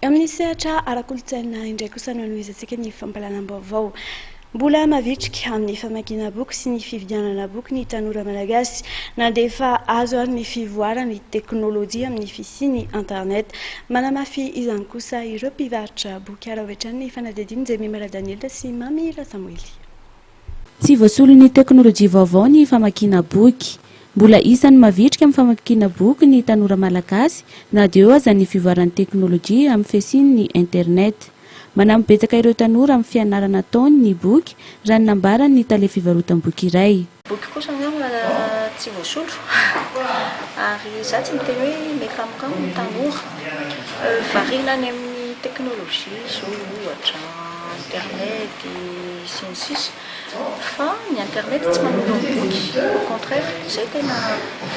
Eo amin'ny sehatra ara-kolontsaina indray kosa no hanohizantsika ny fampahalalam-baovao. Mbola mavitrika amin'ny famakiana boky sy ny fividianana boky ny tanora malagasy na dia efa azo ary ny fivoaran'ny teknolojia amin'ny fisian'ny internet. Manamafy izany kosa ireo mpivarotra boky. Araho avy hatrany ny fanadihadian'i Jemima Radaniela sy Mamy Rasamoely. Tsy voasolon'ny teknolojia vaovao ny famakiana boky. Mbola isan'ny mavitrika amin'ny famakiana boky ny tanora malagasy na dia eo aza ny fivoaran'ny teknolojia amin'ny fisian'ny internet. Manampy betsaka ireo tanora amin'ny fianarana ataony ny boky raha ny nambaran'ny tale fivarotam-boky iray. Boky kosa angamba tsy voasolo ary izaho tsy miteny hoe mikamokamo ny tanora. Variana any amin'ny teknolojia izao ohatra, internet sy ny sisa fa ny internet tsy manolo ny boky au contraire izay tena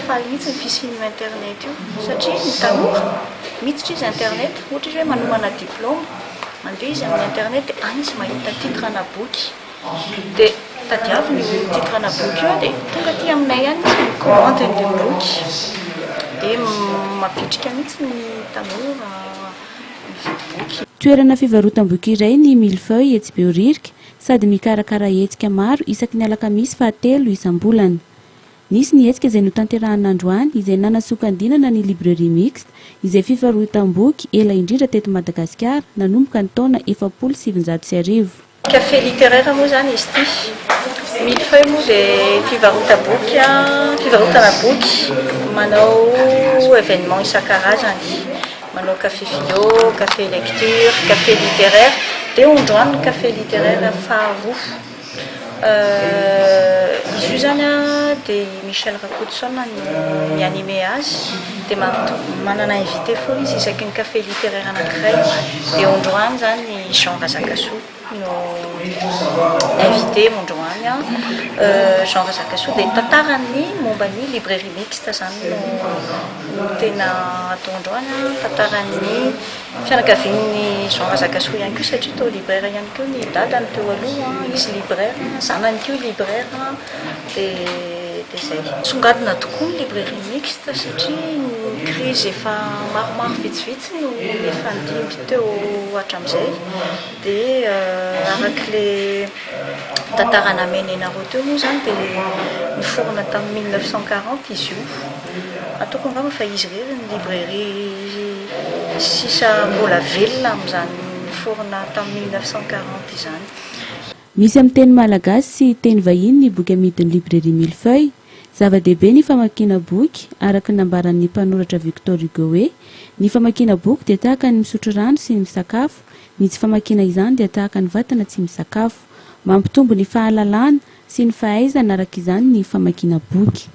faly mihitsy ny fisian'io internet io satria ny tanora miditra izy internet ohatra izy hoe manomana diplôme mandeha izy amin'ny internet dia any izy mahita titre ana boky dia tadiaviny io titre ana boky io dia tonga aty aminay ihany izy mi-commande an'ilay boky dia mavitrika mihitsy ny tanora mividy boky. Toerana fivarotam-boky iray ny Mille Feuilles etsy Behoririka sady mikarakara hetsika maro isaky ny alakamisy fahatelo isam-bolana. Nisy ny hetsika izay notanterahina androany izay nanasokandinana ny Librairie Mixte izay fivarotam-boky ela indrindra teto Madagasikara nanomboka ny taona 1940. Café littéraire moa izany izy ity. Mille Feuilles moa dia fivarotam-boky, fivarotana boky manao événement isan-karazany. Manao café philo, café lecture, café littéraire, dia ondroany ny café littéraire faharoa. Izy io izany dia i Michel Rakotoson no mi-animer azy, dia manana invité foana izy isaky ny café littéraire anankiray. Dia ondroany izany i Jean Razakasoa no invité ondroany. Jean Razakasoa dia tantarany momba ny librairie mixte izany no no tena atao androany an, tantaran'ny fianakavian'i Jean Razakasoa ihany koa satria tao libraire ihany koa ny dadany teo aloha an, izy libraire, zanany koa libraire dia dia izay. Misongadina tokoa ny librairie mixte satria ny crise efa maromaro vitsivitsy no nifandimby teo hatramin'izay dia araka ilay tantara namena anareo teo moa izany dia niforona tamin'ny 1940 izy io. Ataoko angamba fa izy irery ny librairie sisa mbola velona amin'izany niforona tamin'ny 1940 izany. Misy amin'ny teny malagasy sy teny vahiny ny boky amidin'ny librairie Mille Feuilles. Zava-dehibe ny famakiana boky, araka ny nambaran'ny mpanoratra Victor Hugo hoe, Ny famakiana boky dia tahaka ny misotro rano sy ny misakafo, ny tsy famakiana izany dia tahaka ny vatana tsy misakafo. Mampitombo ny fahalalana sy ny fahaizana araka izany ny famakiana boky.